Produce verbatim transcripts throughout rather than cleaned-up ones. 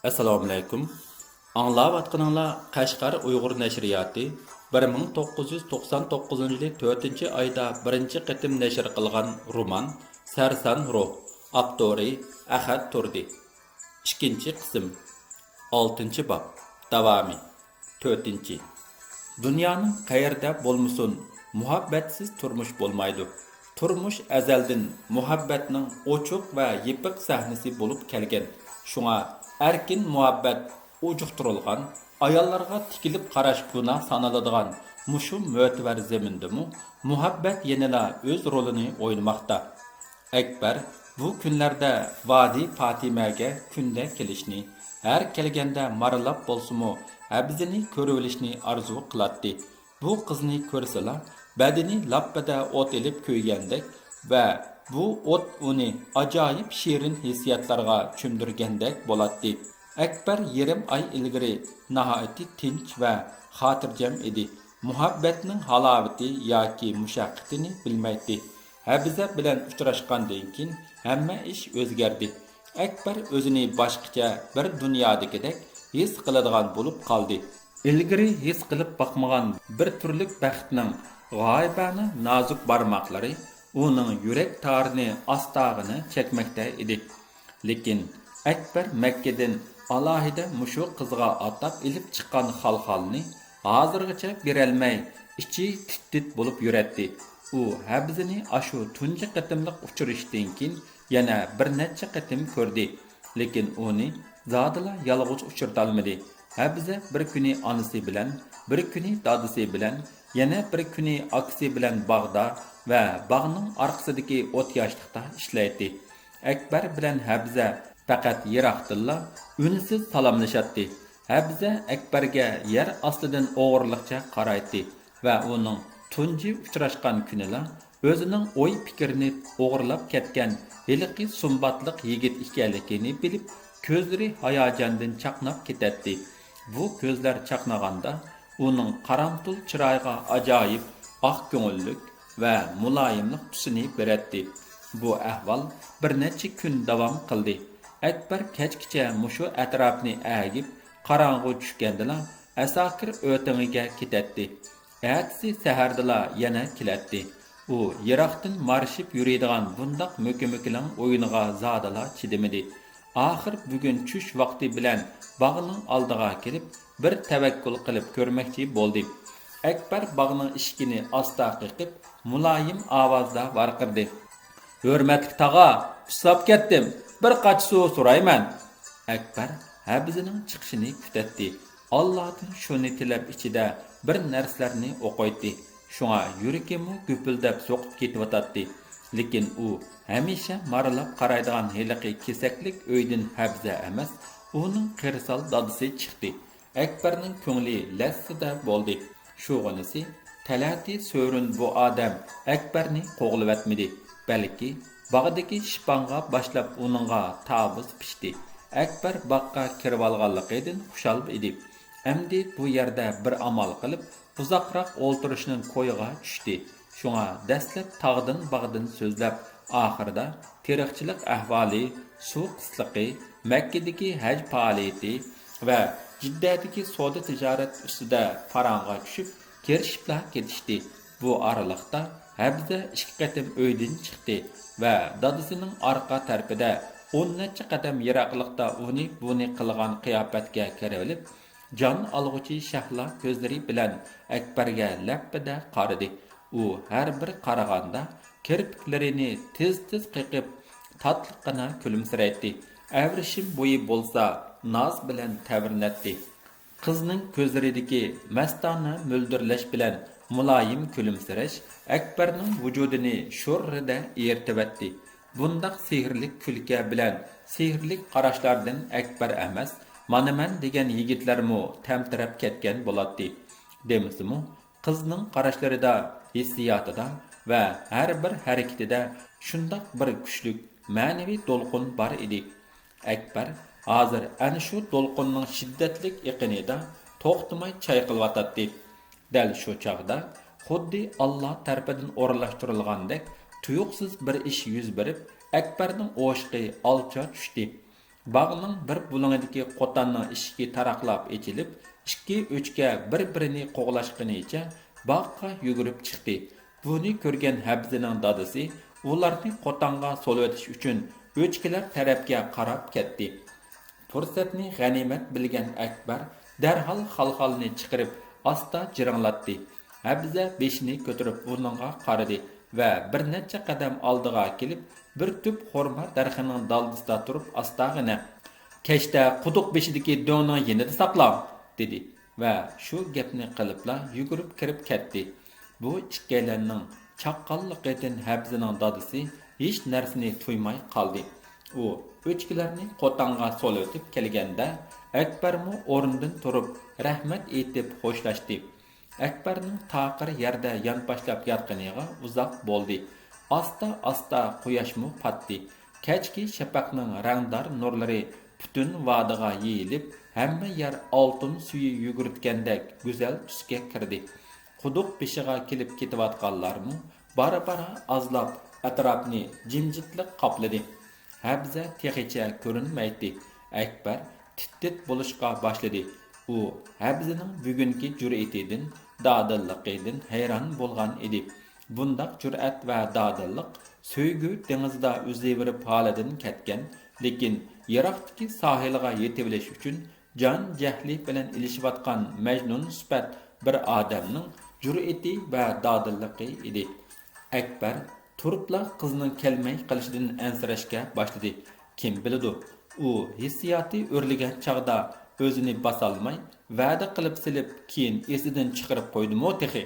ئەسسالامۇئەلەيكۇم. ئاڭلاۋاتقىنىڭلار قەشقەر ئۇيغۇر نەشرىياتى بىر مىڭ توققۇز يۈز توقسان توققۇزىنچى يىلى تۆتىنچى ئايدا بىرىنچى قېتىم نەشر قىلغان رومان سەرسان روھ، ئاپتورى ئەخەت تۇردى. ئىككىنچى قىسىم. ئالتىنچى باب. داۋامى. تۆتىنچى. دۇنيانىڭ قەيەردە بولمىسۇن، مۇھەببەتسىز تۇرمۇش بولمايدۇ. تۇرمۇش ئەزەلدىن مۇھەببەتنىڭ ئوچۇق ۋە يېپىق سەھنىسى بولۇپ كەلگەن. شۇڭا ئەركىن مۇھەببەت ئۇجۇقتۇرۇلغان، ئاياللارغا تىكىلىپ قاراش گۇناھ سانىلىدىغان مۇشۇ مۆتىۋەر زېمىندىمۇ مۇھەببەت يەنىلا ئۆز رولىنى ئوينىماقتا. ئەكبەر بۇ كۈنلەردە ۋادى پاتىمەگە كۈندە كېلىشنى، ھەر كەلگەندە مارىلاپ بولسىمۇ ھەبزىنى كۆرۈۋېلىشنى ئارزۇ قىلاتتى. بۇ قىزنى كۆرسىلا، بەدىنى لاپپىدە ئوت ئېلىپ كۆيگەندەك ۋە بۇ ئوت ئۇنى ئاجايىپ شېرىن ھېسسىياتلارغا چۆمدۈرگەندەك بولاتتى. ئەكبەر يېرىم ئاي ئىلگىرى ناھايىتى تىنچ ۋە خاتىرجەم ئىدى. مۇھەببەتنىڭ ھالاۋىتى ياكى مۇشەققىتىنى بىلمەيتتى. ھەبزە بىلەن ئۇچراشقاندىن كېيىن ھەممە ئىش ئۆزگەردى. ئەكبەر ئۆزىنى باشقىچە بىر دۇنيادىكىدەك ھېس قىلىدىغان بولۇپ قالدى. ئىلگىرى ھېس قىلىپ باقمىغان بىر تۈرلۈك بەختنىڭ غايىبانە نازۇك بارماقلىرى ئۇنىڭ يۈرەك تارىنى ئاستاغىنا چەكمەكتە ئىدى. لېكىن ئەكبەر مەككىدىن ئالاھىدە مۇشۇ قىزغا ئاتاپ ئېلىپ چىققان خالخالنى ھازىرغىچە بېرەلمەي، ئىچى تىت-تىت بولۇپ يۈرەتتى. ئۇ ھەبزىنى ئاشۇ تۇنجى قېتىملىق ئۇچرىشىشتىن كېيىن يەنە بىر نەچچە قېتىم كۆردى، لېكىن ئۇنى زادىلا يالغۇز ئۇچرىتالمىدى. ھەبزە بىر كۈنى ئانىسى بىلەن، بىر كۈنى دادىسى بىلەن، يەنە بىر كۈنى ئاكىسى بىلەن باغدا ۋە باغنىڭ ئارقىسىدىكى ئوت ياشلىقتا ئىشلەيتتى. ئەكبەر بىلەن ھەبزە پەقەت يىراقتىنلا ئۈنسىز سالاملىشاتتى. ھەبزە ئەكبەرگە يەر ئاستىدىن ئوغرىلىقچە قارايتتى ۋە ئۇنىڭ تۇنجى ئۇچراشقان كۈنىلا ئۆزىنىڭ ئوي-پىكرىنى ئوغرىلاپ كەتكەن ھېلىقى سۇمباتلىق يىگىت ئىكەنلىكىنى بىلىپ، كۆزلىرى ھاياجاندىن چاقناپ كېتەتتى. بۇ كۆزلەر چاقنىغاندا، ئۇنىڭ قارامتۇل چىرايىغا ئاجايىپ ئاق كۆڭۈللۈك ۋە مۇلايىملىق تۈسىنى بېرەتتى. بۇ ئەھۋال بىر نەچچە كۈن داۋام قىلدى. ئەكبەر كەچكىچە مۇشۇ ئەتراپنى ئەگىپ، قاراڭغۇ چۈشكەندىلا ئەساكىر ئۆتىڭىگە كېتەتتى. ئەتىسى سەھەردىلا يەنە كېلەتتى. ئۇ يىراقتىن مارىشىپ يۈرىدىغان بۇنداق مۆكە-مۆكىلىڭ ئويۇنىغا زادىلا چىدىمىدى. ئاخىر بۈگۈن چۈش ۋاقتى بىلەن باغنىڭ ئالدىغا كېلىپ، بىر تەۋەككۈل قىلىپ كۆرمەكچى بولدى. ئەكبەر باغنىڭ ئىشىكىنى ئاستا قېقىپ، مۇلايىم ئاۋازدا ۋارقىرىدى: «ھۆرمەتلىك تاغا، ئۇسساپ كەتتىم، بىر قاچا سۇ سورايمەن.» ئەكبەر ھەبزىنىڭ چىقىشىنى كۈتەتتى. ئاللادىن شۇنى تىلەپ ئىچىدە بىر نەرسىلەرنى ئوقۇيتتى. شۇڭا يۈرىكىمۇ گۈپۈلدەپ سوقۇپ كېتىۋاتاتتى. لېكىن ئۇ ھەمىشە مارىلاپ قارايدىغان ھېلىقى كېسەكلىك ئۆيدىن ھەبزە ئەمەس، ئۇنىڭ قىرسال دادىسى چىقتى. ئەكبەرنىڭ كۆڭلى لەسسىدە بولدى. شۇغىنىسى، تەلەتى سۆرۈن بۇ ئادەم ئەكبەرنى قوغلىۋەتمىدى. بەلكى باغدىكى شىپاڭغا باشلاپ ئۇنىڭغا تاۋۇز پىچتى. ئەكبەر باغقا كىرىۋالغانلىقىدىن خۇشال ئىدى. ئەمدى بۇ يەردە بىر ئامال قىلىپ، ئۇزاقراق ئولتۇرۇشنىڭ كويىغا چۈشتى. شۇڭا دەسلەپ تاغدىن باغدىن سۆزلەپ، ئاخىرىدا تېرىقچىلىق ئەھۋالى، سۇ قىسلىقى، مەككىدىكى ھەج پائالىيىتى ۋە جىددەدىكى سودا تىجارەت ئۈستىدە پاراڭغا چۈشۈپ، كىرىشىپلا كېتىشتى. بۇ ئارىلىقتا ھەبزە ئىككى قېتىم ئۆيدىن چىقتى ۋە دادىسىنىڭ ئارقا تەرىپىدە ئون نەچچە قەدەم يىراقلىقتا ئۇنى بۇنى قىلغان قىياپەتكە كىرىۋېلىپ، جان ئالغۇچى شەھلا كۆزلىرى بىلەن ئەكبەرگە لەپپىدە قارىدى. ئۇ ھەر بىر قارىغاندا كىرپىكلىرىنى تېز-تېز قېقىپ، تاتلىققىنا كۈلۈمسىرەيتتى. ئەۋرىشىم بويى بولسا ناز بىلەن تەۋرىنەتتى. قىزنىڭ كۆزلىرىدىكى مەستانە مۆلدۈرلەش بىلەن مۇلايىم كۈلۈمسىرەش ئەكبەرنىڭ ۋۇجۇدىنى شۇررىدە ئېرىتىۋەتتى. بۇنداق سېھىرلىك كۈلكە بىلەن سېھىرلىك قاراشلاردىن ئەكبەر ئەمەس، مانا مەن دېگەن يىگىتلەرمۇ تەمتىرەپ كەتكەن بولاتتى. دېمىسىمۇ، قىزنىڭ قاراشلىرىدا، ھېسسىياتىدا ۋە ھەر بىر ھەرىكىتىدە شۇنداق بىر كۈچلۈك مەنىۋى دولقۇن بار ئىدى. ئەكبەر ھازىر ئەنە شۇ دولقۇننىڭ شىددەتلىك ئېقىنىدا توختىماي چايقىلىۋاتاتتى. دەل شۇ چاغدا خۇددى ئاللا تەرىپىدىن ئورۇنلاشتۇرۇلغاندەك تۇيۇقسىز بىر ئىش يۈز بېرىپ، ئەكبەرنىڭ ئوشۇقى ئالچا چۈشتى. باغنىڭ بىر بۇلۇڭىدىكى قوتاننىڭ ئىشىكى تاراقلاپ ئېچىلىپ، ئىككى ئۆچكە بىر-بىرىنى قوغلاشقىنىچە باغقا يۈگۈرۈپ چىقتى. بۇنى كۆرگەن ھەبزىنىڭ دادىسى ئۇلارنى قوتانغا سولىۋېتىش ئۈچۈن ئۆچكىلەر تەرەپكە قاراپ كەتتى. پۇرسەتنى غەنىيمەت بىلگەن ئەكبەر دەرھال خالخالنى چىقىرىپ ئاستا جىرىڭلاتتى. ھەبزە بېشىنى كۆتۈرۈپ ئۇنىڭغا قارىدى ۋە بىر نەچچە قەدەم ئالدىغا كېلىپ، بىر تۈپ خورما دەرىخىنىڭ دالدىسىدا تۇرۇپ ئاستاغىنە، «كەچتە قۇدۇق بېشىدىكى دۆڭنىڭ يېنىدا ساقلاڭ!» دېدى ۋە شۇ گەپنى قىلىپلا يۈگۈرۈپ كىرىپ كەتتى. بۇ ئىككىيلەننىڭ چاققانلىقىدىن ھەبزىنىڭ دادىسى ھېچ نەرسىنى تۇيماي قالدى. ئۇ ئۆچكىلەرنى قوتانغا سولىۋېتىپ كەلگەندە، ئەكبەرمۇ ئورنىدىن تۇرۇپ رەھمەت ئېيتىپ خوشلاشتى. ئەكبەرنىڭ تاقىر يەردە يانپاشلاپ ياتقىنىغا ئۇزاق بولدى. ئاستا-ئاستا قۇياشمۇ پاتتى. كەچكى شەپەقنىڭ رەڭدار نۇرلىرى پۈتۈن ۋادىغا يېيىلىپ، ھەممە يەر ئالتۇن سۈيى يۈگۈرتكەندەك گۈزەل تۈسكە كىردى. قۇدۇق بېشىغا كېلىپ كېتىۋاتقانلارمۇ بارا-بارا ئازلاپ، ئەتراپنى جىمجىتلىق قاپلىدى. ھەبزە تېخىچە كۆرۈنمەيتتى. ئەكبەر تىت-تىت بولۇشقا باشلىدى. ئۇ ھەبزىنىڭ بۈگۈنكى جۈرئىتىدىن، دادىللىقىدىن ھەيران بولغان ئىدى. بۇنداق جۈرئەت ۋە دادىللىق سۆيگۈ دېڭىزىدا ئۈزۈۋېرىپ ھالىدىن كەتكەن، لېكىن يىراقتىكى ساھىلغا يېتىۋېلىش ئۈچۈن جان جەھلى بىلەن ئېلىشىۋاتقان مەجنۇن سۈپەت بىر ئادەمنىڭ جۈرئىتى ۋە دادىللىقى ئىدى. ئەكبەر تۇرۇپلا قىزنىڭ كەلمەي قېلىشىدىن ئەنسىرەشكە باشلىدى. كىم بىلىدۇ، ئۇ ھېسسىياتى ئۆرلىگەن چاغدا ئۆزىنى باسالماي، ۋەدە قىلىپ سېلىپ، كېيىن ئېسىدىن چىقىرىپ قويدىمۇ تېخى؟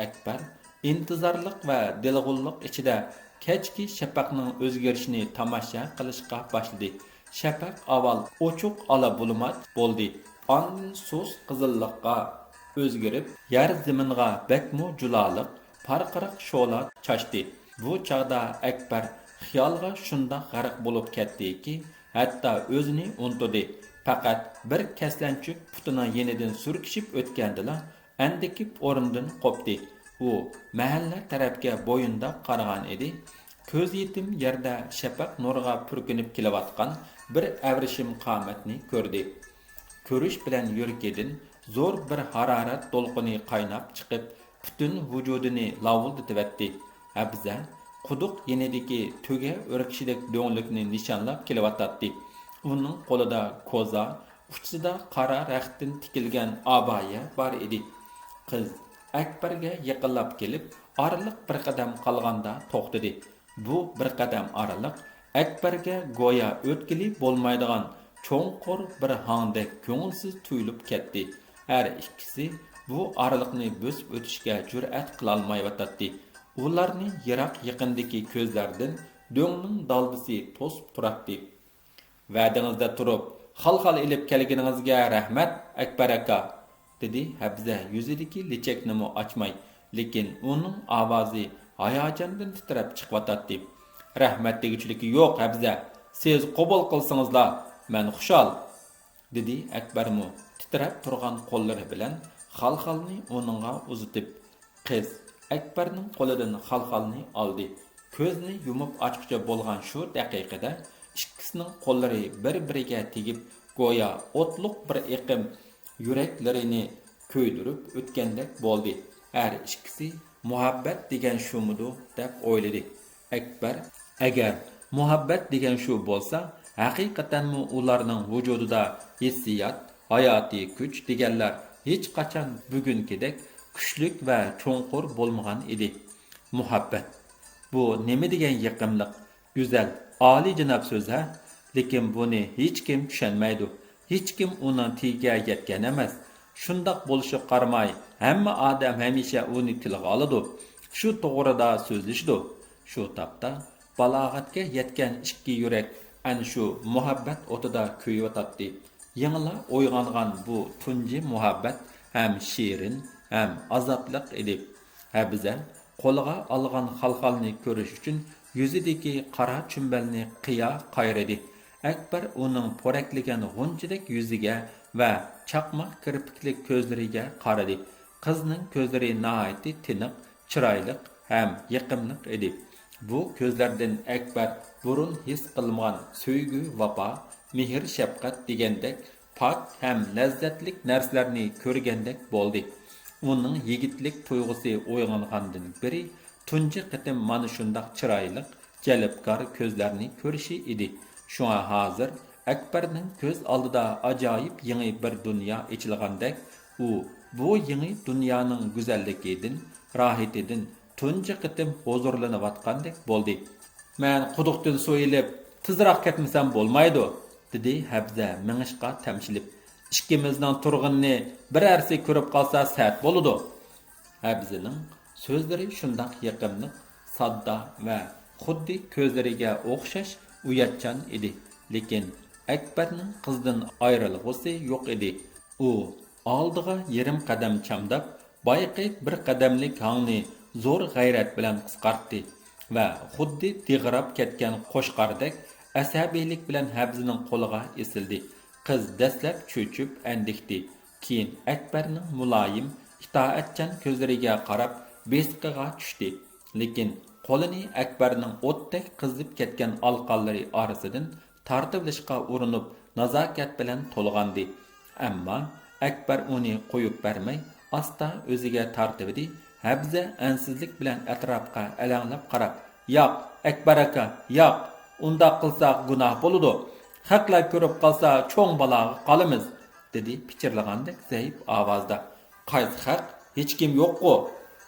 ئەكبەر ئىنتىزارلىق ۋە دىلغۇنلۇق ئىچىدە كەچكى شەپەقنىڭ ئۆزگىرىشىنى تاماشا قىلىشقا باشلىدى. شەپەق ئاۋۋال ئوچۇق ئالا بۇلۇماچ بولدى، ئاندىن سۇس قىزىللىققا ئۆزگىرىپ، يەر زېمىنغا بەكمۇ جۇلالىق، پارقىراق شولا چاچتى. بۇ چاغدا ئەكبەر خىيالغا شۇنداق غەرق بولۇپ كەتتىكى، ھەتتا ئۆزىنى ئۇنتۇدى. پەقەت بىر كەسلەنچۈك پۇتىنىڭ يېنىدىن سۈركىشىپ ئۆتكەندىلا، ئەندىكىپ ئورنىدىن قوپتى. ئۇ مەھەللە تەرەپكە بويۇنداپ قارىغان ئىدى. كۆز يېتىم يەردە شەپەق نۇرىغا پۈركىنىپ كېلىۋاتقان بىر ئەۋرىشىم قامەتنى كۆردى. كۆرۈش بىلەن يۈرىكىدىن زور بىر ھارارەت دولقۇنى قايناپ چىقىپ، پۈتۈن ۋۇجۇدىنى لاۋۇلدىتىۋەتتى. ھەبزە قۇدۇق يېنىدىكى تۆگە ئۆركىشىدەك دۆڭلۈكنى نىشانلاپ كېلىۋاتاتتى. ئۇنىڭ قولىدا كوزا، ئۇچىسىدا قارا رەختتىن تىكىلگەن ئابايە بار ئىدى. قىز ئەكبەرگە يېقىنلاپ كېلىپ، ئارىلىق بىر قەدەم قالغاندا توختىدى. بۇ بىر قەدەم ئارىلىق ئەكبەرگە گويا ئۆتكىلى بولمايدىغان چوڭقۇر بىر ھاڭدەك كۆڭۈلسىز تۇيۇلۇپ كەتتى. ھەر ئىككىسى بۇ ئارىلىقنى بۆسۈپ ئۆتۈشكە جۈرئەت قىلالمايۋاتاتتى. ئۇلارنى يىراق يېقىندىكى كۆزلەردىن دۆڭنىڭ دالدىسى توسۇپ تۇراتتى. «ۋەدىڭىزدە تۇرۇپ، خالخال ئېلىپ كەلگىنىڭىزگە رەھمەت، ئەكبەر ئاكا!» دېدى ھەبزە يۈزىدىكى لېچەكنىمۇ ئاچماي، لېكىن ئۇنىڭ ئاۋازى ھاياجاندىن تىترەپ چىقىۋاتاتتى. «رەھمەت دېگۈچىلىكى يوق، ھەبزە، سىز قوبۇل قىلسىڭىزلا، مەن خۇشال!» دېدى ئەكبەرمۇ تىترەپ تۇرغان قوللىرى بىلەن خالخالنى ئۇنىڭغا ئۇزىتىپ. قىز ئەكبەرنىڭ قولىدىن خالخالنى ئالدى. كۆزنى يۇمۇپ ئاچقۇچە بولغان شۇ دەقىقىدە ئىككىسىنىڭ قوللىرى بىر-بىرىگە تېگىپ، گويا ئوتلۇق بىر ئېقىم يۈرەكلىرىنى كۆيدۈرۈپ ئۆتكەندەك بولدى. ھەر ئىككىسى «مۇھەببەت دېگەن شۇمىدۇ؟» دەپ ئويلىدى. ئەكبەر، ئەگەر مۇھەببەت دېگەن شۇ بولسا، ھەقىقەتەنمۇ ئۇلارنىڭ ۋۇجۇدىدا ھېسسىيات، ھاياتىي كۈچ دېگەنلەر ھېچقاچان بۈگۈنكىدەك كۈچلۈك ۋە چوڭقۇر بولمىغان ئىدى. مۇھەببەت. بۇ نېمە دېگەن يېقىملىق، گۈزەل، ئالىيجاناب سۆز ھە؟ لېكىن بۇنى ھېچكىم چۈشەنمەيدۇ. ھېچكىم ئۇنىڭ تېگىگە يەتكەن ئەمەس. شۇنداق بولۇشىغا قارىماي، ھەممە ئادەم ھەمىشە ئۇنى تىلغا ئالىدۇ. شۇ توغرىدا سۆزلىشىدۇ. شۇ تاپتا بالاغەتكە يەتكەن ئىككى يۈرەك ئەنە شۇ مۇھەببەت ئوتىدا كۆيۈۋاتاتتى. يېڭىلا ئويغانغان بۇ تۇنجى مۇھەببەت ھەم شېرىن، ھەم ئازابلىق ئىدى. ھەبزە قولىغا ئالغان خالخالنى كۆرۈش ئۈچۈن يۈزىدىكى قارا چۈمبەلنى قىيا قايرىدى. ئەكبەر ئۇنىڭ پورەكلىگەن غۇنچىدەك يۈزىگە ۋە چاقماق كىرپىكلىك كۆزلىرىگە قارىدى. قىزنىڭ كۆزلىرى ناھايىتى تىنىق، چىرايلىق ھەم يېقىملىق ئىدى. بۇ كۆزلەردىن ئەكبەر بۇرۇن ھېس قىلمىغان سۆيگۈ، ۋاپا، مېھىر-شەپقەت دېگەندەك پاك ھەم لەززەتلىك نەرسىلەرنى كۆرگەندەك بولدى. ئۇنىڭ يىگىتلىك تۇيغۇسى ئويغانغاندىن بېرى تۇنجى قېتىم مانا شۇنداق چىرايلىق، جەلپكار كۆزلەرنى كۆرۈشى ئىدى. شۇڭا ھازىر ئەكبەرنىڭ كۆز ئالدىدا ئاجايىپ يېڭى بىر دۇنيا ئېچىلغاندەك، ئۇ بۇ يېڭى دۇنيانىڭ گۈزەللىكىدىن، راھىتىدىن تۇنجى قېتىم ھۇزۇرلىنىۋاتقاندەك بولدى. مەن قۇدۇقتىن سۇ ئېلىپ، تېزراق كەتمىسەم بولمايدۇ، دېدى ھەبزە مېڭىشقا تەمشىلىپ. ئىككىمىزنىڭ تۇرغىنىنى بىرەرسى كۆرۈپ قالسا سەت بولىدۇ. ھەبزىنىڭ سۆزلىرى شۇنداق يېقىملىق، ساددا ۋە خۇددى كۆزلىرىگە ئوخشاش ئۇياتچان ئىدى. لېكىن ئەكبەرنىڭ قىزدىن ئايرىلغۇسى يوق ئىدى. ئۇ ئالدىغا يېرىم قەدەم چامداپ، بايىقى بىر قەدەملىك ھاڭنى زور غەيرەت بىلەن قىسقارتتى ۋە خۇددى دىغىراپ كەتكەن قوچقاردەك ئەسەبىيلىك بىلەن ھەبزىنىڭ قولىغا ئېسىلدى. قىز دەسلەپ چۆچۈپ ئەندىكتى. كېيىن ئەكبەرنىڭ مۇلايىم، ئىتائەتچان كۆزلىرىگە قاراپ بېسىقىغا چۈشتى. لېكىن قولىنى ئەكبەرنىڭ ئوتتەك قىزىپ كەتكەن ئالىقانلىرى ئارىسىدىن تارتىۋېلىشقا ئۇرۇنۇپ، نازاكەت بىلەن تولغاندى. ئەمما ئەكبەر ئۇنى قويۇپ بەرمەي، ئاستا ئۆزىگە تارتىۋىدى. ھەبزە ئەنسىزلىك بىلەن ئەتراپقا ئەلەڭلەپ قاراپ، ياق، ئەكبەر ئاكا، ياق! ئۇنداق قىلساق گۇناھ بولىدۇ. خەقلەر كۆرۈپ قالسا چوڭ بالاغا قالىمىز، دېدى پىچىرلىغاندەك زەئىپ ئاۋازدا. قايسى خەق؟ ھېچكىم يوققۇ؟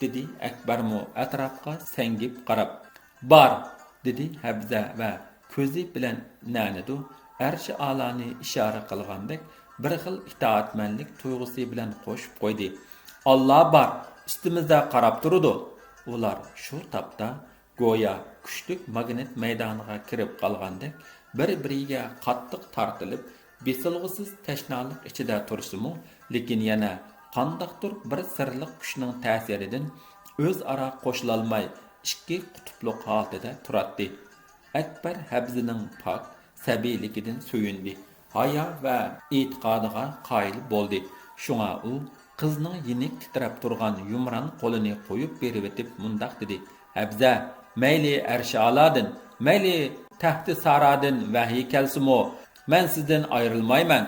دېدى ئەكبەرمۇ ئەتراپقا سەڭگىپ قاراپ. بار! دېدى ھەبزە ۋە كۆزى بىلەن نەنىدۇ ئەرشى ئالانى ئىشارە قىلغاندەك بىر خىل ئىتائەتمەنلىك تۇيغۇسى بىلەن قوشۇپ قويدى. ئاللا بار! ئۈستىمىزدە قاراپ تۇرىدۇ! ئۇلار شۇ تاپتا گويا كۈچلۈك ماگنىت مەيدانىغا كىرىپ قالغاندەك بىر-بىرىگە قاتتىق تارتىلىپ، بېسىلغۇسىز تەشنالىق ئىچىدە تۇرسىمۇ، لېكىن يەنە قانداقتۇر بىر سىرلىق كۈچنىڭ تەسىرىدىن ئۆزئارا قوشۇلالماي، ئىككى قۇتۇپلۇق ھالىتىدە تۇراتتى. ئەكبەر ھەبزىنىڭ پاك سەبىيلىكىدىن سۆيۈندى، ھايا ۋە ئېتىقادىغا قايىل بولدى. شۇڭا ئۇ قىزنىڭ يېنىك تىترەپ تۇرغان يۇمران قولىنى قويۇپ بېرىۋېتىپ مۇنداق دېدى: ھەبزە، مەيلى ئەرشى ئالادىن، مەيلى تەختى سارادىن ۋەھىي كەلسىمۇ، مەن سىزدىن ئايرىلمايمەن.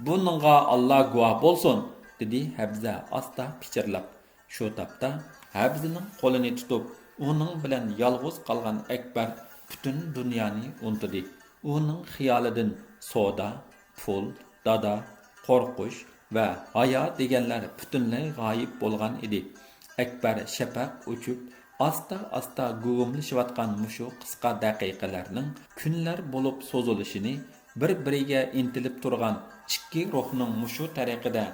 بۇنىڭغا ئاللا گۇۋاھ بولسۇن، دېدى ھەبزە ئاستا پىچىرلاپ. شۇ تاپتا ھەبزىنىڭ قولىنى تۇتۇپ، ئۇنىڭ بىلەن يالغۇز قالغان ئەكبەر پۈتۈن دۇنيانى ئۇنتۇدى. ئۇنىڭ خىيالىدىن سودا، پۇل، دادا، قورقۇش ۋە ھايا دېگەنلەر پۈتۈنلەي غايىب بولغان ئىدى. ئەكبەر شەپەق ئۇچۇپ، ئاستا-ئاستا گۇۋۇملىشىۋاتقان مۇشۇ قىسقا دەقىقىلەرنىڭ كۈنلەر بولۇپ سوزۇلۇشىنى، بىر-بىرىگە ئىنتىلىپ تۇرغان ئىككى روھنىڭ مۇشۇ تەرىقىدە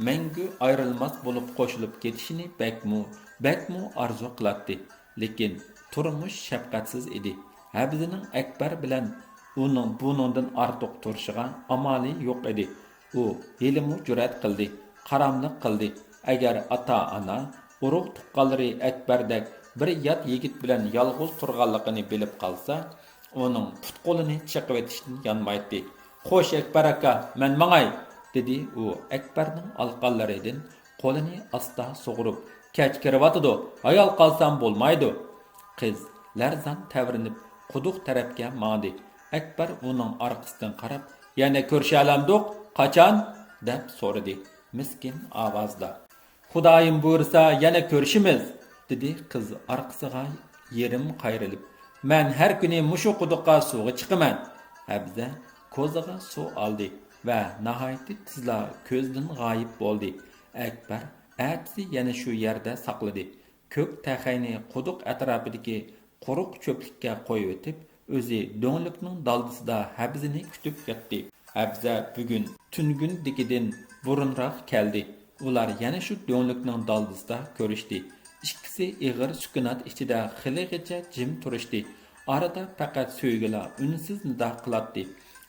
مەڭگۈ ئايرىلماس بولۇپ قوشۇلۇپ كېتىشىنى بەكمۇ، بەكمۇ ئارزۇ قىلاتتى. لېكىن تۇرمۇش شەپقەتسىز ئىدى. ھەبزىنىڭ ئەكبەر بىلەن ئۇنىڭ بۇنىڭدىن ئارتۇق تۇرۇشىغا ئامالى يوق ئىدى. ئۇ ھېلىمۇ جۈرئەت قىلدى، قاراملىق قىلدى. ئەگەر ئاتا-ئانا، ئۇرۇق-تۇغقانلىرى ئەكبەردەك بىر يات يىگىت بىلەن يالغۇز تۇرغانلىقىنى بىلىپ قالسا، ئۇنىڭ پۇت-قولىنى چېقىۋېتىشتىن يانمايتتى. خوش، ئەكبەر ئاكا، مەن ماڭاي، دېدى ئۇ ئەكبەرنىڭ ئالىقانلىرىدىن قولىنى ئاستا سۇغۇرۇپ. كەچ كىرىۋاتىدۇ، ھايال قالسام بولمايدۇ. قىز لەرزان تەۋرىنىپ قۇدۇق تەرەپكە ماڭدى. ئەكبەر ئۇنىڭ ئارقىسىدىن قاراپ، يەنە كۆرۈشەلەمدۇق؟ قاچان؟ دەپ سورىدى مىسكىن ئاۋازدا. خۇدايىم بۇيرۇسا يەنە كۆرۈشىمىز، دېدى قىز ئارقىسىغا يېرىم قايرىلىپ. مەن ھەر كۈنى مۇشۇ قۇدۇققا سۇغا چىقىمەن. ھەبزە كوزىغا سۇ ئالدى ۋە ناھايىتى تېزلا كۆزدىن غايىب بولدى. ئەكبەر ئەتىسى يەنە شۇ يەردە ساقلىدى. كۆك تەخەينى قۇدۇق ئەتراپىدىكى قۇرۇق چۆپلۈككە قويۇۋېتىپ، ئۆزى دۆڭلۈكنىڭ دالدىسىدا ھەبزىنى كۈتۈپ ياتتى. ھەبزە بۈگۈن تۈنۈگۈندىكىدىن بۇرۇنراق كەلدى. ئۇلار يەنە شۇ دۆڭلۈكنىڭ دالدىسىدا كۆرۈشتى. ئىككىسى ئېغىر سۈكۈنات ئىچىدە خېلىغىچە جىم تۇرۇشتى. ئارىدا پەقەت سۆيگۈلا ئۈنسىز نىدا قىلاتتى.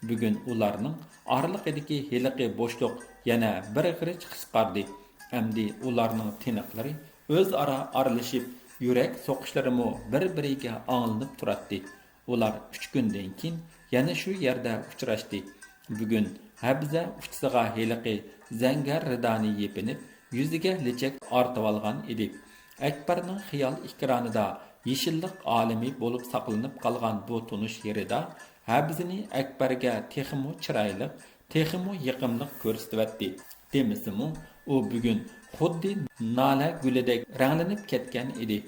بۈگۈن ئۇلارنىڭ ئارىلىقىدىكى ھېلىقى بوشلۇق يەنە بىر غېرىچ قىسقاردى. ئەمدى ئۇلارنىڭ تىنىقلىرى ئۆزئارا ئارىلىشىپ، يۈرەك سوقۇشلىرىمۇ بىر-بىرىگە ئاڭلىنىپ تۇراتتى. ئۇلار ئۈچ كۈندىن كېيىن يەنە شۇ يەردە ئۇچراشتى. بۈگۈن ھەبزە ئۇچىسىغا ھېلىقى زەڭگەر رىدانى يېپىنىپ، يۈزىگە لېچەك ئارتىۋالغان ئىدى. ئەكبەرنىڭ خىيال ئېكرانىدا يېشىللىق ئالىمى بولۇپ ساقلىنىپ قالغان بۇ تونۇش يېرىدا ھەبزىنى ئەكبەرگە تېخىمۇ چىرايلىق، تېخىمۇ يېقىملىق كۆرسىتىۋەتتى. دېمىسىمۇ، ئۇ بۈگۈن خۇددى نالە گۈلىدەك رەڭلىنىپ كەتكەن ئىدى.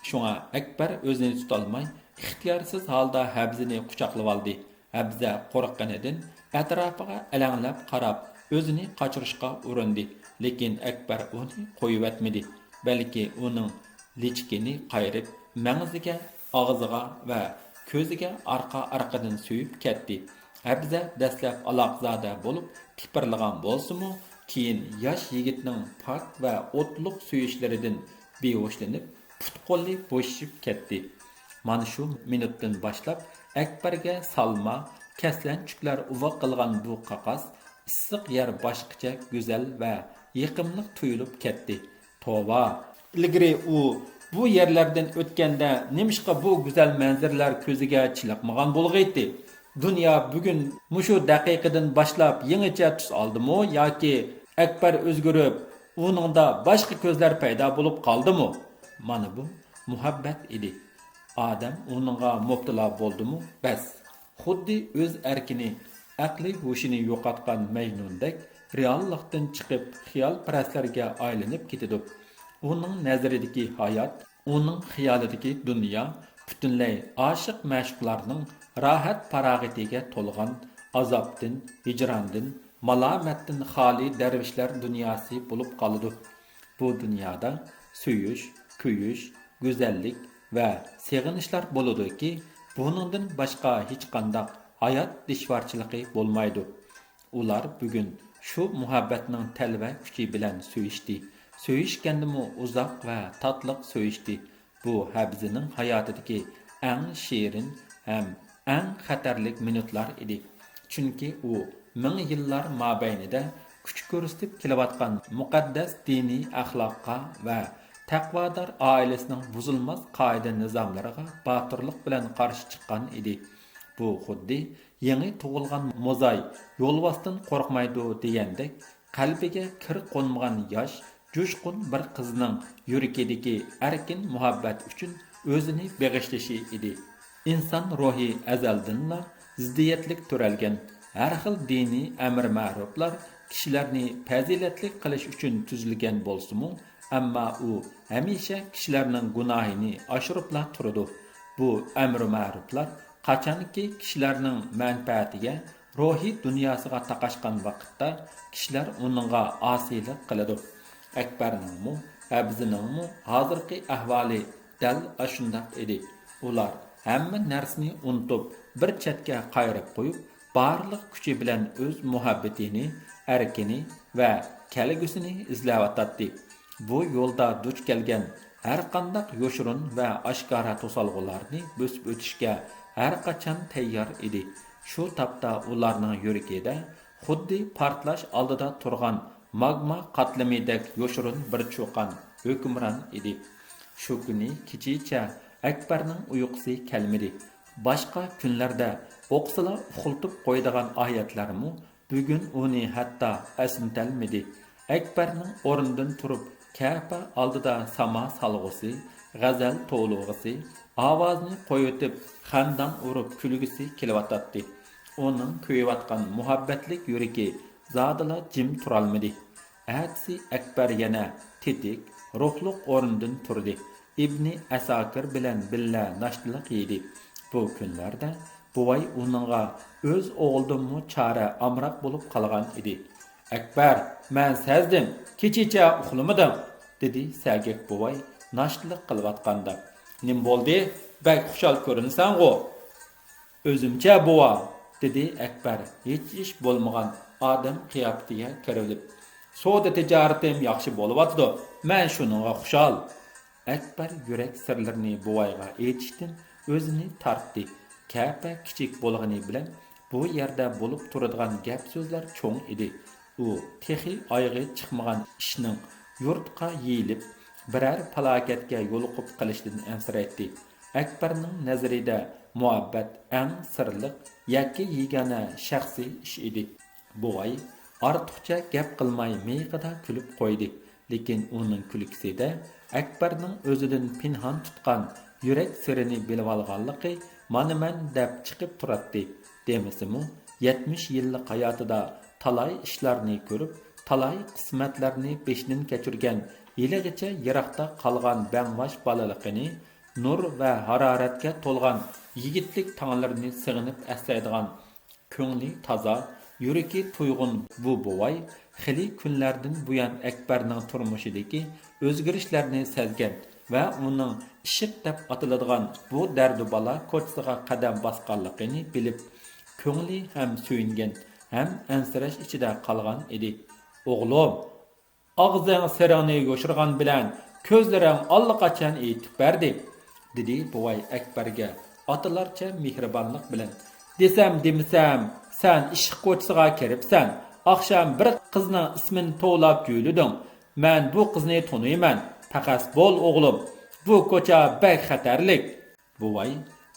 شۇڭا ئەكبەر ئۆزىنى تۇتالماي، ئىختىيارسىز ھالدا ھەبزىنى قۇچاقلىۋالدى. ھەبزە قورققىنىدىن ئەتراپىغا ئەلەڭلەپ قاراپ، ئۆزىنى قاچۇرۇشقا ئۇرۇندى، لېكىن ئەكبەر ئۇنى قويۇۋەتمىدى، بەلكى ئۇنىڭ لىچىكىنى قايرىپ، مەڭزىگە، ئاغزىغا ۋە كۆزىگە ئارقا-ئارقىدىن سۆيۈپ كەتتى. ھەبزە دەسلەپ ئالاقزادە بولۇپ تىپىرلىغان بولسىمۇ، كېيىن ياش يىگىتنىڭ پاك ۋە ئوتلۇق سۆيۈشلىرىدىن بىھوشلىنىپ، پۇت-قولى بوشىشىپ كەتتى. مانا شۇ مىنۇتتىن باشلاپ ئەكبەرگە سالما، كەسلەنچۈكلەر ئۇۋا قىلغان بۇ قاقاس، ئىسسىق يەر باشقىچە گۈزەل ۋە يېقىملىق تۇيۇلۇپ كەتتى. توۋا! ئىلگىرى ئۇ بۇ يەرلەردىن ئۆتكەندە نېمىشقا بۇ گۈزەل مەنزىرىلەر كۆزىگە چېلىقمىغان بولغىيتتى؟ دۇنيا بۈگۈن مۇشۇ دەقىقىدىن باشلاپ يېڭىچە تۈس ئالدىمۇ ياكى ئەكبەر ئۆزگىرىپ، ئۇنىڭدا باشقا كۆزلەر پەيدا بولۇپ قالدىمۇ؟ مانا بۇ مۇھەببەت ئىدى. ئادەم ئۇنىڭغا مۇپتىلا بولدىمۇ، بەس. خۇددى ئۆز ئەركىنى، ئەقلى ھوشىنى يوقاتقان مەجنۇندەك رېئاللىقتىن چىقىپ، خىيالپەرەسلەرگە ئايلىنىپ كېتىدۇ. ئۇنىڭ نەزىرىدىكى ھايات، ئۇنىڭ خىيالىدىكى دۇنيا پۈتۈنلەي ئاشىق-مەشۇقلارنىڭ راھەت-پاراغىتىگە تولغان، ئازابتىن، ھىجراندىن، مالامەتتىن خالىي دەرۋىشلەر دۇنياسى بولۇپ قالىدۇ. بۇ دۇنيادا سۆيۈش، كۆيۈش، گۈزەللىك ۋە سېغىنىشلار بولىدۇكى، بۇنىڭدىن باشقا ھېچقانداق ھايات دىشۋارچىلىقى بولمايدۇ. ئۇلار بۈگۈن شۇ مۇھەببەتنىڭ تەلۋە كۈچى بىلەن سۆيۈشتى. سۆيۈشكەندىمۇ ئۇزاق ۋە تاتلىق سۆيۈشتى. بۇ ھەبزىنىڭ ھاياتىدىكى ئەڭ شېرىن ھەم ئەڭ خەتەرلىك مىنۇتلار ئىدى. چۈنكى ئۇ مىڭ يىللار مابەينىدە كۈچ كۆرسىتىپ كېلىۋاتقان مۇقەددەس دىنىي ئەخلاققا ۋە تەقۋادار ئائىلىسىنىڭ بۇزۇلماس قائىدە-نىزاملىرىغا باتۇرلۇق بىلەن قارشى چىققان ئىدى. بۇ خۇددى يېڭى تۇغۇلغان موزاي يولۋاستىن قورقمايدۇ دېگەندەك، قەلبىگە كىر قونمىغان ياش، جۇشقۇن بىر قىزنىڭ يۈرىكىدىكى ئەركىن مۇھەببەت ئۈچۈن ئۆزىنى بېغىشلىشى ئىدى. ئىنسان روھى ئەزەلدىنلا زىددىيەتلىك تۆرەلگەن. ھەر خىل دىنىي ئەمىر-مەرۇپلار كىشىلەرنى پەزىلەتلىك قىلىش ئۈچۈن تۈزۈلگەن بولسىمۇ، ئەمما ئۇ ھەمىشە كىشىلەرنىڭ گۇناھىنى ئاشۇرۇپلا تۇرىدۇ. بۇ ئەمىر-مەرۇپلار قاچانكى كىشىلەرنىڭ مەنپەئەتىگە، روھىي دۇنياسىغا تاقاشقان ۋاقىتتا، كىشىلەر ئۇنىڭغا ئاسىيلىق قىلىدۇ. ئەكبەرنىڭمۇ، ھەبزىنىڭمۇ ھازىرقى ئەھۋالى دەل ئاشۇنداق ئىدى. ئۇلار ھەممە نەرسىنى ئۇنتۇپ، بىر چەتكە قايرىپ قويۇپ، بارلىق كۈچى بىلەن ئۆز مۇھەببىتىنى، ئەركىنى ۋە كەلگۈسىنى ئىزلەۋاتاتتى. بۇ يولدا دۇچ كەلگەن ھەرقانداق يوشۇرۇن ۋە ئاشكارا توسالغۇلارنى بۆسۈپ ئۆتۈشكە ھەرقاچان تەييار ئىدى. شۇ تاپتا ئۇلارنىڭ يۈرىكىدە خۇددى پارتلاش ئالدىدا تۇرغان ماگما قاتلىمىدەك يوشۇرۇن بىر چۇقان ھۆكۈمران ئىدى. شۇ كۈنى كېچىچە ئەكبەرنىڭ ئۇيقۇسى كەلمىدى. باشقا كۈنلەردە ئوقۇسىلا ئۇخلىتىپ قويىدىغان ئايەتلەرمۇ بۈگۈن ئۇنى ھەتتا ئەسنىتەلمىدى. ئەكبەرنىڭ ئورنىدىن تۇرۇپ، كەپە ئالدىدا ساما سالغۇسى، غەزەل توۋلىغۇسى، ئاۋازىنى قويۇۋېتىپ، خەندان ئۇرۇپ كۈلگۈسى كېلىۋاتاتتى. ئۇنىڭ كۆيۈۋاتقان مۇھەببەتلىك يۈرىكى زادىلا جىم تۇرالمىدى. ئەتىسى ئەكبەر يەنە تېتىك، روھلۇق ئورنىدىن تۇردى. ئىبنى ئەساكىر بىلەن بىللە ناشتىلىق يېدى. بۇ كۈنلەردە بوۋاي ئۇنىڭغا ئۆز ئوغلىدىنمۇ چارە ئامراق بولۇپ قالغان ئىدى. «ئەكبەر، مەن سەزدىم، كېچىچە ئۇخلىمىدىڭ»، دېدى سەگەك بوۋاي ناشتىلىق قىلىۋاتقاندا. «نېمە بولدى؟ بەك خۇشال كۆرۈنىسەنغۇ؟» «ئۆزۈمچە، بوۋا»، دېدى ئەكبەر ھېچ ئىش بولمىغان ئادەم قىياپىتىگە كىرىۋېلىپ. «سودا تىجارىتىم ياخشى بولۇۋاتىدۇ، مەن شۇنىڭغا خۇشال.» ئەكبەر يۈرەك سىرلىرىنى بوۋايغا ئېيتىشتىن ئۆزىنى تارتتى. كەپە كىچىك بولغىنى بىلەن بۇ يەردە بولۇپ تۇرىدىغان گەپ-سۆزلەر چوڭ ئىدى. ئۇ تېخى ئايىغى چىقمىغان ئىشنىڭ يۇرتقا يېيىلىپ، بىرەر پالاكەتكە يولۇقۇپ قېلىشتىن ئەنسىرەيتتى. ئەكبەرنىڭ نەزىرىدە مۇھەببەت ئەڭ سىرلىق، يەككە-يېگانە شەخسىي ئىش ئىدى. بوۋاي ئارتۇقچە گەپ قىلماي مىيىقىدا كۈلۈپ قويدى. لېكىن ئۇنىڭ كۈلكىسىدە ئەكبەرنىڭ ئۆزىدىن پىنھان تۇتقان يۈرەك سىرىنى بىلىۋالغانلىقى مانا مەن دەپ چىقىپ تۇراتتى. دېمىسىمۇ، يەتمىش يىللىق ھاياتىدا تالاي ئىشلارنى كۆرۈپ، تالاي قىسمەتلەرنى بېشىدىن كەچۈرگەن، ھېلىغىچە يىراقتا قالغان بەڭباش بالىلىقىنى، نۇر ۋە ھارارەتكە تولغان يىگىتلىك تاڭلىرىنى سېغىنىپ ئەسلەيدىغان، كۆڭلى تازا، يۈرىكى تۇيغۇن بۇ بوۋاي خېلى كۈنلەردىن بۇيان ئەكبەرنىڭ تۇرمۇشىدىكى ئۆزگىرىشلەرنى سەزگەن ۋە ئۇنىڭ ئىشق دەپ ئاتىلىدىغان بۇ دەردۇ بالا كوچىسىغا قەدەم باسقانلىقىنى بىلىپ، كۆڭلى ھەم سۆيۈنگەن، ھەم ئەنسىرەش ئىچىدە قالغان ئىدى. ئوغلۇم، ئاغزىڭ سىرىڭنى يوشۇرغان بىلەن كۆزلىرىڭ ئاللىقاچان ئېيتىپ بەردى، دېدى بوۋاي ئەكبەرگە ئاتىلارچە مېھرىبانلىق بىلەن. دېسەم دېمىسەم، سەن ئىشق كوچىسىغا كىرىپسەن، ئاخشام بىر قىزنىڭ ئىسمىنى توۋلاپ يۆلىدىڭ. مەن بۇ قىزنى تونۇيمەن، پەخەس بول ئوغلۇم، بۇ كوچا بەك خەتەرلىك. بوۋاي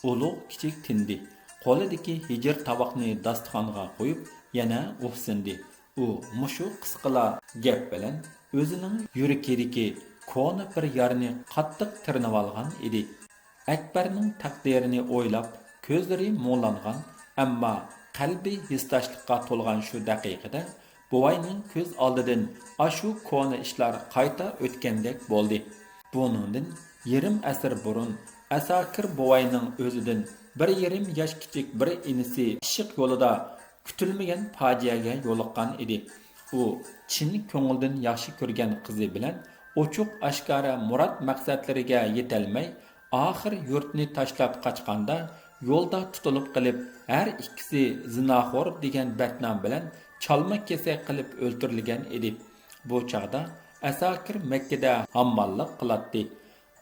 ئۇلۇغ كىچىك تىندى. قولىدىكى ھېجىر تاۋاقنى داستىخانغا قويۇپ، يەنە ئۇھسىندى. ئۇ مۇشۇ قىسقىلا گەپ بىلەن ئۆزىنىڭ يۈرىكىدىكى كونا بىر يارىنى قاتتىق تىرنىۋالغان ئىدى. ئەكبەرنىڭ تەقدىرىنى ئويلاپ، كۆزلىرى مۇڭلانغان، ئەمما قەلبى ھېسداشلىققا تولغان شۇ دەقىقىدە، بوۋاينىڭ كۆز ئالدىدىن ئاشۇ كونا ئىشلار قايتا ئۆتكەندەك بولدى. بۇنىڭدىن يېرىم ئەسىر بۇرۇن ئەساكىر بوۋاينىڭ ئۆزىدىن بىر يېرىم ياش كىچىك بىر ئىنىسى ئىشق يولىدا كۈتۈلمىگەن پاجىئەگە يولۇققان ئىدى. ئۇ چىن كۆڭلىدىن ياخشى كۆرگەن قىزى بىلەن ئوچۇق-ئاشكارا مۇراد مەقسەتلىرىگە يېتەلمەي، ئاخىر يۇرتنى تاشلاپ قاچقاندا، يولدا تۇتۇلۇپ قېلىپ، ھەر ئىككىسى زىناخور دېگەن بەتنام بىلەن چالما كېسەك قىلىپ ئۆلتۈرۈلگەن ئىدى. بۇ چاغدا ئەساكىر مەككىدە ھامماللىق قىلاتتى.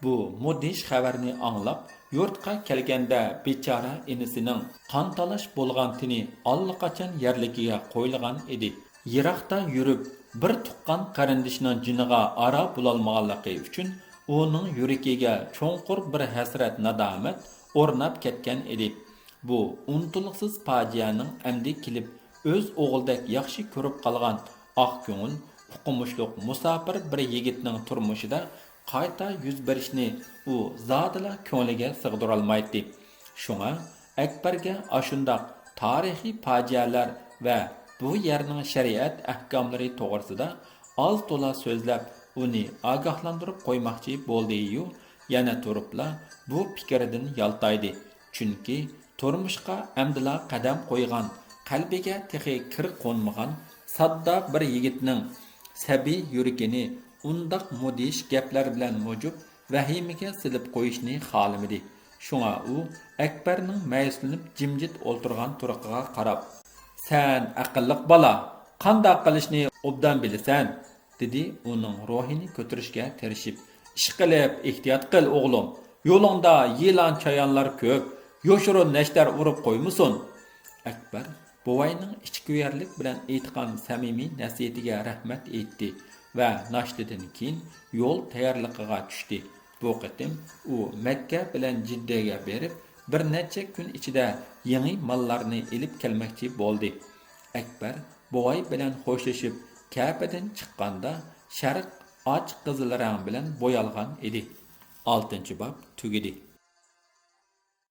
بۇ مۇدھىش خەۋەرنى ئاڭلاپ، يۇرتقا كەلگەندە بىچارە ئىنىسىنىڭ قان تالاش بولغان تېنى ئاللىقاچان يەرلىكىگە قويۇلغان ئىدى. يىراقتا يۈرۈپ، بىر تۇغقان قېرىندىشىنىڭ جېنىغا ئارا بولالمىغانلىقى ئۈچۈن ئۇنىڭ يۈرىكىگە چوڭقۇر بىر ھەسرەت-نادامەت ئورناپ كەتكەن ئىدى. بۇ ئۇنتۇلغۇسىز پاجىئەنىڭ ئەمدى كېلىپ ئۆز ئوغلىدەك ياخشى كۆرۈپ قالغان ئاق كۆڭۈل، ئوقۇمۇشلۇق مۇساپىر بىر يىگىتنىڭ تۇرمۇشىدا قايتا يۈز بېرىشىنى ئۇ زادىلا كۆڭلىگە سىغدۇرالمايتتى. شۇڭا ئەكبەرگە ئاشۇنداق تارىخىي پاجىئەلەر ۋە بۇ يەرنىڭ شەرىئەت ئەھكاملىرى توغرىسىدا ئاز-تولا سۆزلەپ، ئۇنى ئاگاھلاندۇرۇپ قويماقچى بولدى-يۇ، يەنە تۇرۇپلا بۇ پىكرىدىن يالتايدى. چۈنكى تۇرمۇشقا ئەمدىلا قەدەم قويغان، قەلبىگە تېخى كىر قونمىغان ساددا بىر يىگىتنىڭ سەبىي يۈرىكىنى ئۇنداق مۇدھىش گەپلەر بىلەن مۇجۇپ ۋەھىمىگە سېلىپ قويۇشنى خالىمىدى. شۇڭا ئۇ ئەكبەرنىڭ مەيۈسلىنىپ جىمجىت ئولتۇرغان تۇرقىغا قاراپ، سەن ئەقىللىق بالا، قانداق قىلىشنى ئوبدان بىلىسەن، دېدى ئۇنىڭ روھىنى كۆتۈرۈشكە تىرىشىپ. ئىشقىلىپ، ئېھتىيات قىل، ئوغلۇم. يولۇڭدا يىلان-چايانلار كۆپ، يوشۇرۇن نەشتەر ئۇرۇپ قويمىسۇن. ئەكبەر بوۋاينىڭ ئىچكۈيەرلىك بىلەن ئېيتقان سەمىمىي نەسىھىتىگە رەھمەت ئېيتتى ۋە ناشتىدىن كېيىن يول تەييارلىقىغا چۈشتى. بۇ قېتىم ئۇ مەككە بىلەن جىددەگە بېرىپ، بىر نەچچە كۈن ئىچىدە يېڭى ماللارنى ئېلىپ كەلمەكچى بولدى. ئەكبەر بوۋاي بىلەن خوشلىشىپ، كەپىدىن چىققاندا، شەرق ئاچ قىزىل رەڭ بىلەن بويالغان ئىدى. ئالتىنچى باب تۈگىدى.